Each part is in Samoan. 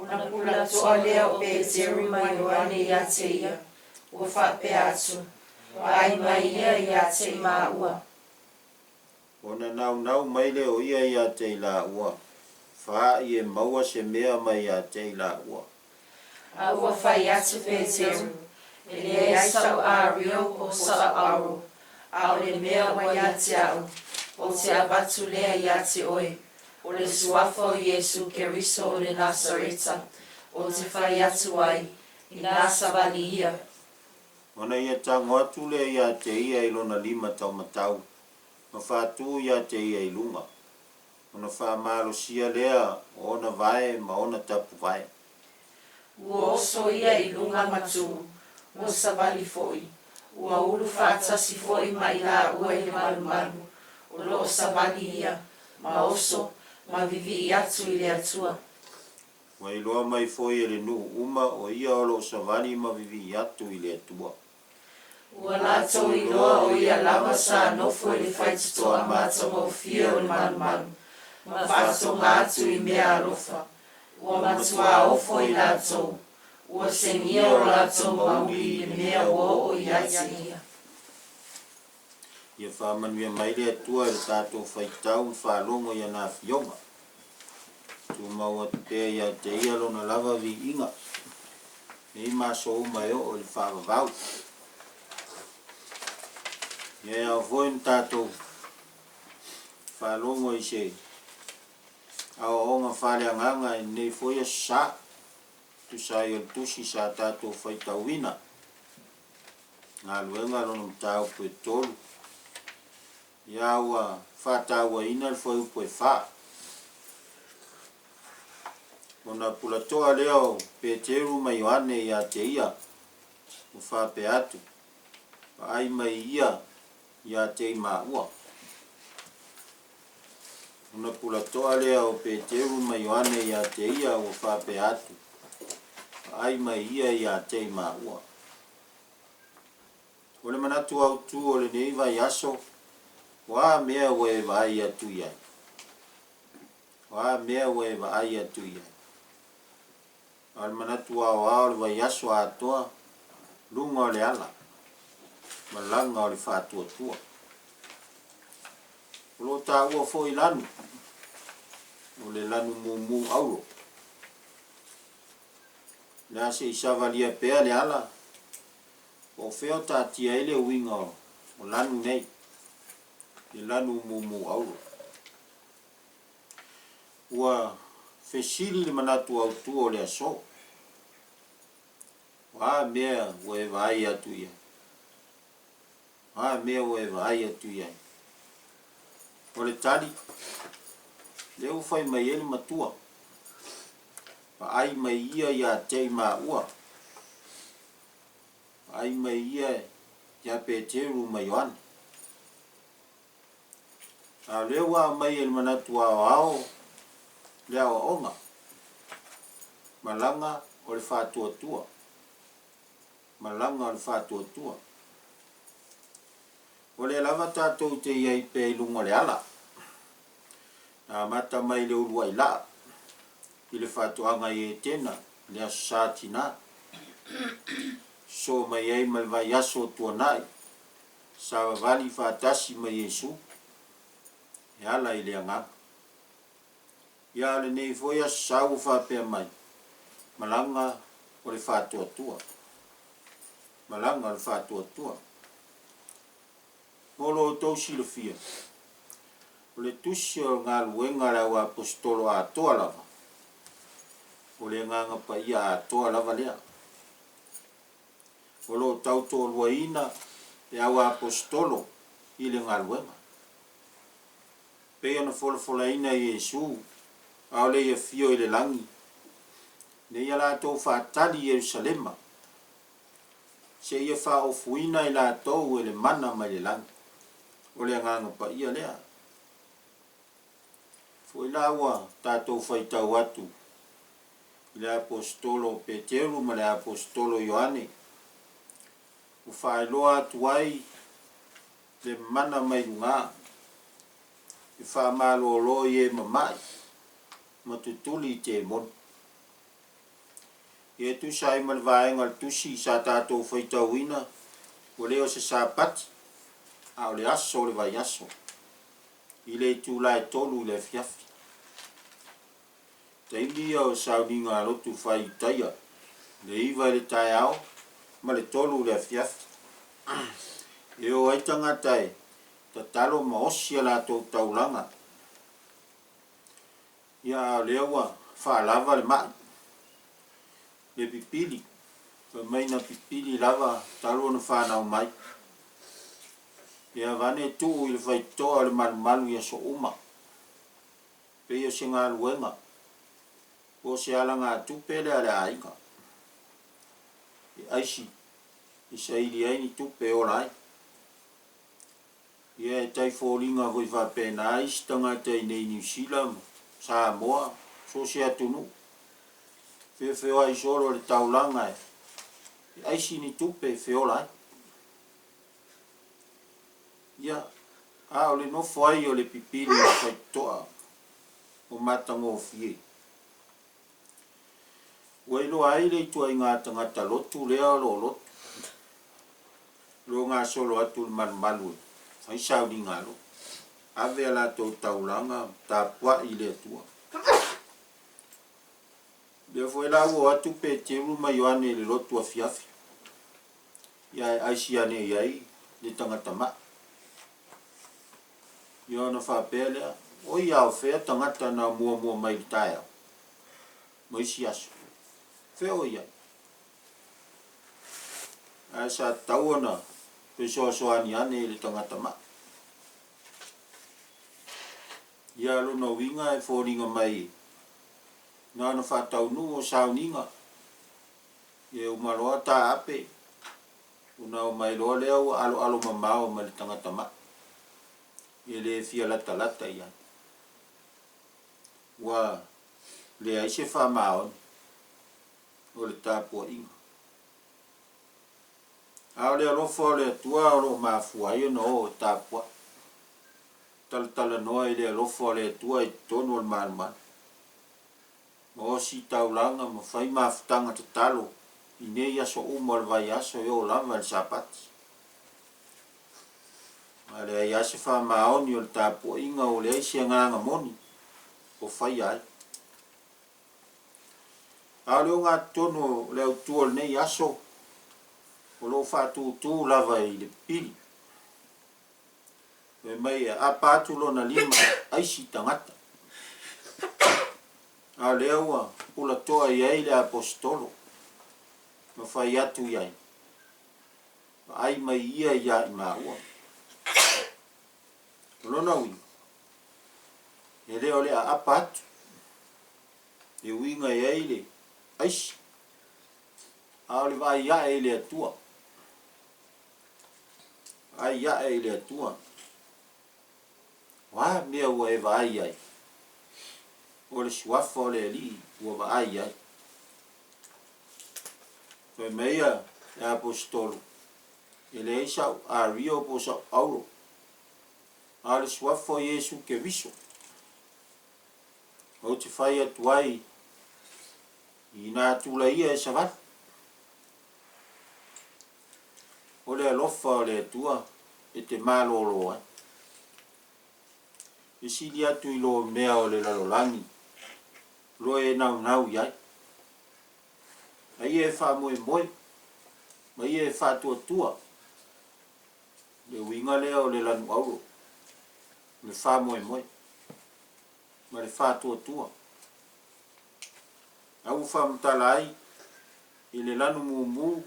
Ona pulatoa lea o Peteru ma Ioane ia te ia, ua faapea atu, Vaai mai ia ia te i māua. Ona naunau mai lea o ia ia te i laua, faa'i e maua se mea mai ia te i laua. A ua fai atu Peteru, E leai sa'u ario po o sa'u auro, a o le mea ua ia te a'u, ou te avatu lea ia te oe, o le suafa o Iesu Keriso o le Nasareta, ou te fai atu ai, inā savali ia. Ona ia tago atu lea ia te ia i lona lima taumatau, ma faatū ia te ia i luga, ona faamalosia lea o ona vae ma ona tapuvae. Ua oso ia i luga ma tū, ua savali foi, ua ulu faatasi foi ma i laua i le malumalu, o lo o savali ia, ma oso, ma vivii atu i le Atua. Ua iloa mai foi e le nuu uma o ia o lo o savali ma vivii atu i le Atua. Ua latou iloa o ia lava sa nofo i le faitotoa matagofie o le malumalu, ma faatoga atu i mea alofa, ua matuā ofo i latou, ua segia o latou mauli i le mea ua oo ia te ia. Ia faamanuia mai le Atua i le tatou faitau ma faalogo i ana Afioga. Tumau atu pea ia te Ia Lona lava viiga, nei ma aso uma e oo i le faavavau. Ia e ao foi ona tatou faalogo i se aoaoga faaleagaga i lenei foi Aso Sa, e tusa ai o le tusi sa tatou faitauina. Galuega lona mataupu e 3. Ia ua faatauaina le fuaiupu e 4. Ona pulatoa lea o Peteru ma Ioane ia te ia, ua faapea atu, Vaai mai ia ia te i māua. Ona pulatoa lea o Peteru ma Ioane ia te ia, ua faapea atu, Vaai mai ia ia te i māua. O le manatu autu o lenei vaiaso, o a mea ua e vaai atu i ai? O a mea ua e vaai atu i ai? A o le manatu aoao o le vaiaso atoa, luga o le ala, malaga o le faatuatua. O lo o taua foi lanu, o le lanu mumu auro. O le a se i savalia pea le ala, po o fea o taatia ai le uiga o lanu nei, le lanu mumu auro. Ua fesili le manatu autu o le aso, O a mea ua e vaai atu i ai? O a mea ua e vaai atu i ai? O le tali, lea ua fai mai ai le matua, Vaai mai ia ia te i māua. Vaai mai ia ia Peteru ma Ioane. A o lea ua aumai e le manatu aoao le aoaoga, malaga o le faatuatua, malaga o le faatuatua. O lea lava tatou te i ai pea i luga o le ala, na amata mai i le uluai laa i le faatoaga i Etena i le Aso Sa Tina, sosoo mai ai ma le vaiaso o Tuanai, savavali faatasi ma Iesu e ala i le Agaga. Ia a o lenei foi Aso Sa ua faapea mai, Malaga o le faatuatua. Malaga o le faatuatua. Mo lo outou silafia, o le tusi o galuega a le auaposetolo atoa lava, o le Agaga Paia atoa lava lea. O lo o tautoaluaina le auaposetolo i le galuega. Pei ona folafolaina e Iesu, a o le i afio i le lagi, ina ia latou faatali i Ierusalema, seia faaofuina i latou e le mana mai le lagi. O le Agaga Paia lea. Foi la ua tatou faitau atu i le Aposetolo o Peteru ma le Aposetolo Ioane, ua faailoa atu ai le mana mai luga e faamalolo i e mama'i ma tutuli i temoni. Ia e tusa ai ma le vaega o le tusi sa tatou faitauina, ua le o se Sapati, a o le aso o le vaiaso, i le itula e 3 i le afiafi. Taimi ia o sauniga a lotu fai i Itaia, le 9 i le taeao ma le 3 i le afiafi. E o ai tagata e tatalo ma osi a latou taulaga. Ia a o lea ua faalava le mai, le pipili, fai mai na pipili lava talu ona fanau mai. Ia avane tuu i le faitotoa o le malumalu i aso uma, pei o se galuega po o se alagatupe lea a le aiga e aisi e saili ai ni tupe e ola ai. Ia e tai foliga foi faapena isi tagata i inei i Niu Sila ma Samoa, so o se atunuu, feofeoai solo i le taulaga e aisi ni tupe e feola ai. Ia, a o le nofo ai o le pipili i le faitotoa o matagofie. Ua iloa ai le ituaiga tagata lotu lea o lo o lotu, lo gasolo atu i le malumalu e fai sauniga a lotu, ave a latou taulaga ma tapuai i le Atua. Lea foi la ua o atu Peteru ma Ioane i le lotu afiafi, ia ae aisi ane i ai le tagata mai. Ia ona faapea lea, Oi a o fea tagata na muamua mai i le taeao ma isi aso? Fea o i ai? Ae sa tatau ona fesoasoani ane i le tagata mai. Ia lona uiga e foliga mai na ona faataunuu o sauniga, ia e uma loa taape, ona omai loa lea ua aloalo mamao ma le tagata mai, e le fia latalata i ai. Ua leai se faamaoni o le tapuaiga. A o le alofa o le Atua o lo o mafua ai ona o e tapuai, talatalanoa i le alofa o le Atua i totonu o le malumalu, ma osi taulaga ma fai mafutaga tatalo i nei aso uma o le vaiaso e oo lava i le Sapati. A leai lava se faamaoni o le tapuaiga ua leai se agaga moni o faia ai. A o le ogatotonu o le autu o lenei aso, o lo o faatūtū lava i le pipili. Fai mai e aapa atu lona lima aisi tagata. A o lea ua pulatoa i ai le Aposetolo ma fai atu i ai, Vaai mai ia ia i maua. O lona uiga, e le o le aapa atu, e uiga i ai le aisi, a o le vaai ae i le Atua. Vaai ae i le Atua. O a mea ua e vaai ai? O le suafa o le Alii ua vaai ai. Fai mai a le Aposetolo, E leai sa'u ario po o sa'u auro, a o le suafa o Iesu Keriso. Ou te fai atu ai i nā tula ia e savali. O le alofa o le Atua e te malōlō ai. E sili atu i lo mea o le lalolagi lo e naunau i ai. A ia e faamoemoe ma ia e faatuatua, le uiga lea o le lanu auro, o le faamoemoe ma le faatuatua. A ua faamatala ai i le lanu mumu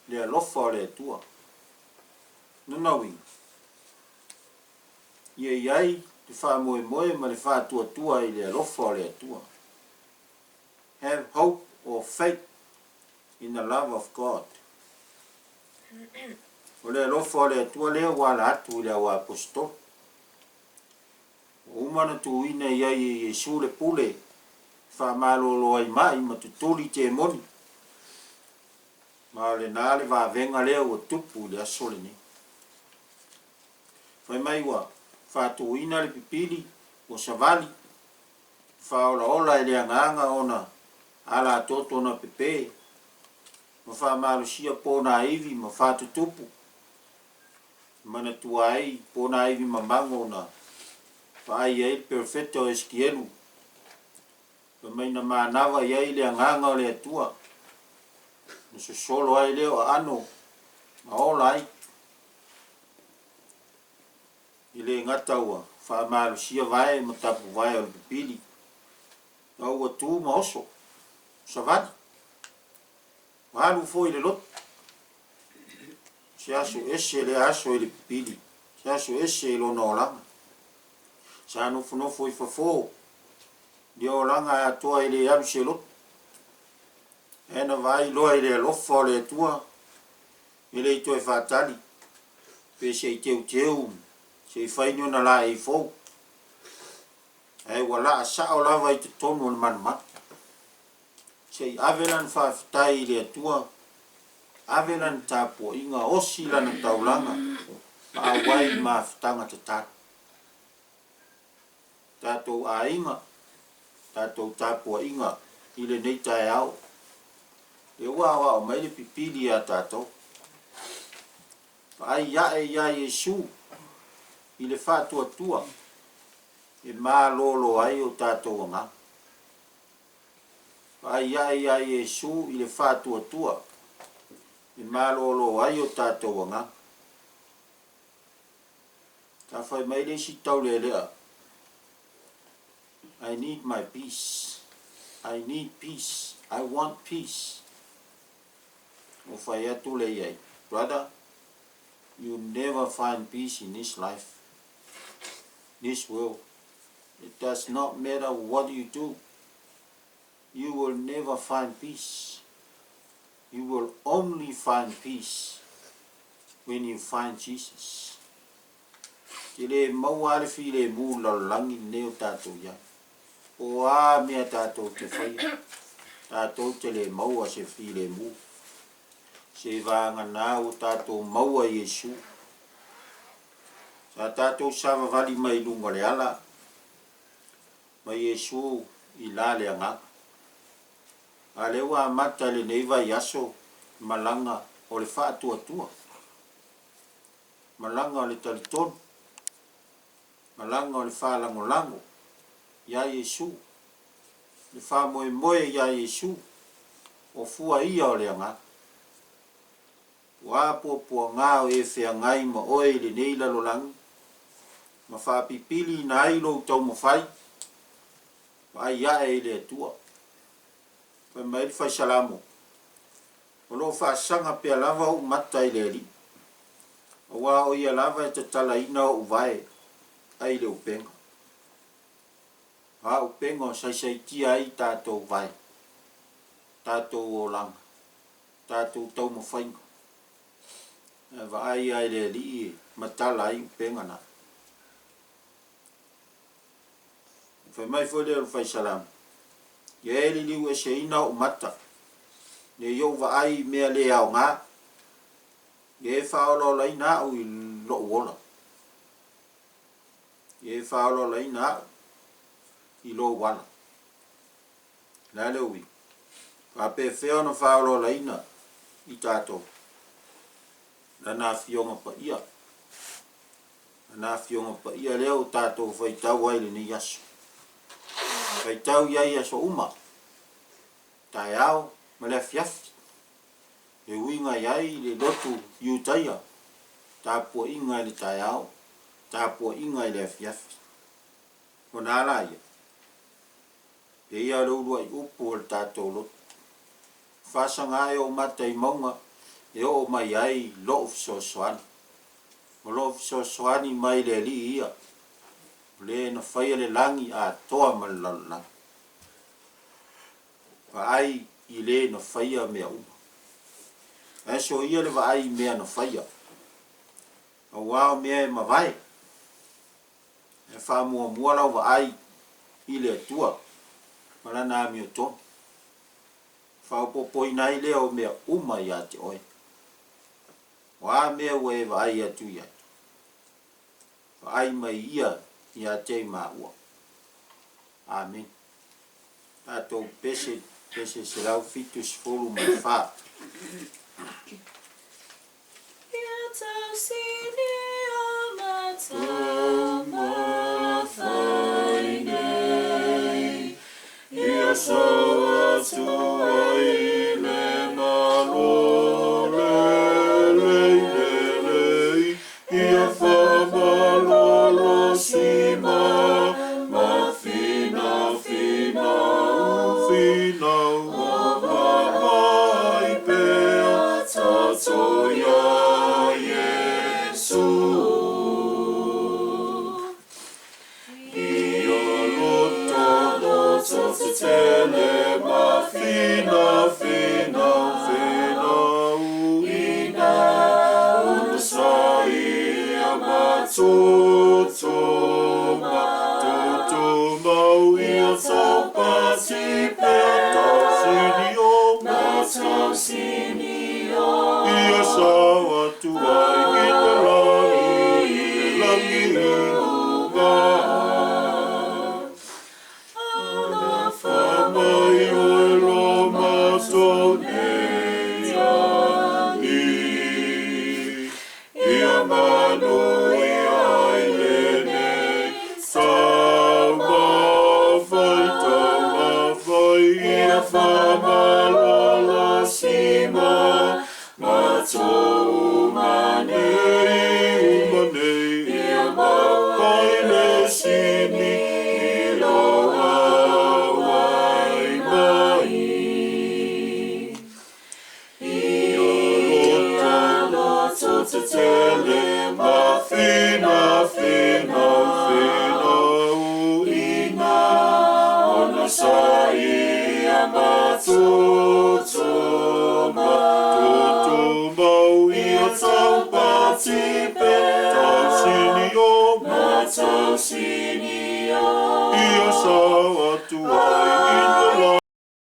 le alofa o le Atua. Lona uiga, ia i ai le faamoemoe ma le faatuatua i le alofa o le Atua. Have hope or faith in the love of God. O le alofa o le Atua lea ua ala atu i le auaposeitolo. Ua uma ona tuuina i ai e Iesu le pule e faamalolo ai mai ma tutuli temoni. Ma o lena le vavega lea ua tupu i le aso lenei. Fai mai ua faatuina le pipili, ua savali, faaolaola e le agaga ona Alatoto na pepe ma faamalosia ponaivi ma faatutupu, e manatua ai ponaivi mamago na vaai ai le perofeta o Esikielu, fai mai na manava i ai le Agaga o le Atua, na sosolo ai lea o aano ma ola ai. E le gata ua faamalosia vae ma tapuvae o le pipili, a ua tu ma oso, savali, ua alu foi i le lotu. Se aso ese lea aso i le pipili, se aso ese i lona olaga. Sa nofonofo i fafo, ia olaga atoa e le alu se lotu. Ae na vaai loa i le alofa o le Atua, e le i toe faatali, pe se i teuteu, se i fai ni ona laei fou. Ae ua laa sao lava i totonu o le malumalu. Se i ave lana faafetai i le Atua, ave lana tapuaiga, osi lana taulaga, ma auai i mafutaga tatalo. Tatou aiga, tatou tapuaiga i lenei taeao, lea ua aoao mai le pipili ia tatou. Vaai ae ia Iesu i le faatuatua e malolo ai o tatou agaga. Vaai ae ia Iesu i le faatuatua e malolo ai o tatou agaga. Sa fai mai le isi taulealea, I need my peace, I need peace, I want peace. Ua fai atu lea i ai, Brother, you never find peace in this life, this world. It does not matter what you do, you will never find peace. You will only find peace when you find Jesus. Te le maua lava le filemu i le lalolagi lenei o tatou i ai. Po o a mea tatou te faia, tatou te le maua se filemu. Seiavagana ua tatou maua Iesu. Sa tatou savavali mai luga o le ala ma Iesu i la le agaga. A lea ua amata i lenei vaiaso malaga o le faatuatua, malaga o le talitonu, malaga o le faalagolago ia Iesu, le faamoemoe ia Iesu, o fua ia o le agaga. Ua puapuaga o e feagai ma oe i lenei lalolagi, ma faapipiliina ai lou taumafai, vaai ae i le Atua. Fai mai le Fai Salamo, O lo o faasaga pea lava ou mata i le Alii, aua o Ia lava e tatalaina ou vae ai le upega. O a upega o saisaitia ai tatou vae, tatou olaga, tatou taumafaiga? Ae vaai lava i le Alii e matala ai upega na. Fai mai foi lea o le Fai Salamo, Ia e liliueseina ou mata, ne i ou vaai i mea le aoga, ia e faaolaolaina au i lou ola. Ia e faaolaolaina au i lou ala. O le a le uiga? Faapefea ona faaolaolaina i tatou Lana Afioga Paia? Lana Afioga Paia lea ua tatou faitau ai i lenei aso. Faitau i ai i aso uma, taeao ma le afiafi. E uiga i ai le lotu Iutaia, tapuaiga i le taeao, tapuaiga i le afiafi. Ona a laia? Pei lava o le uluai upu o le tatou lotu. Faasaga ae ou mata i mauga e oo mai ai lou fesoasoani. O lou fesoasoani mai le Alii ia, o le na faia le lagi atoa ma le lalolagi. Vaai i le na faia mea uma. Ae soia le vaai i mea na faia, aua o mea e mavae. Ae faamuamua lau vaai i le Atua ma Lana amiotonu. Faaopoopoina ai lea o mea uma ia te oe. O a mea ua e vaai atu i ai? Vaai mai ia ia te i maua. Amene. Tatou pese. Pese 174. Ia tausini o matamafai nei, Ia sao atu ai le Malo lelei lelei, Ia faamalolosi ma mafinafinau finau, O vaavaai pea tatou iā Iesu. Ia loto loto tetele mafinafinau finau, Ina onosaia matoto matoto mau, Ia taupati pea tausinio matausinio, Ia sao atu ai i le lagi, i le lagi i luga. Alofa Mai oe lo matou nei alii. Ia manuia ai lenei taumafai, taumafai, Ia faamalolosi ma matou uma nei, uma nei, Ia maua ai le sini i lou auai mai. Ia loto loto tetele mafinafinau finau, Ina onosaia matoto matoto mau, Ia taupati pea tausinio matausinio, Ia sao atu ai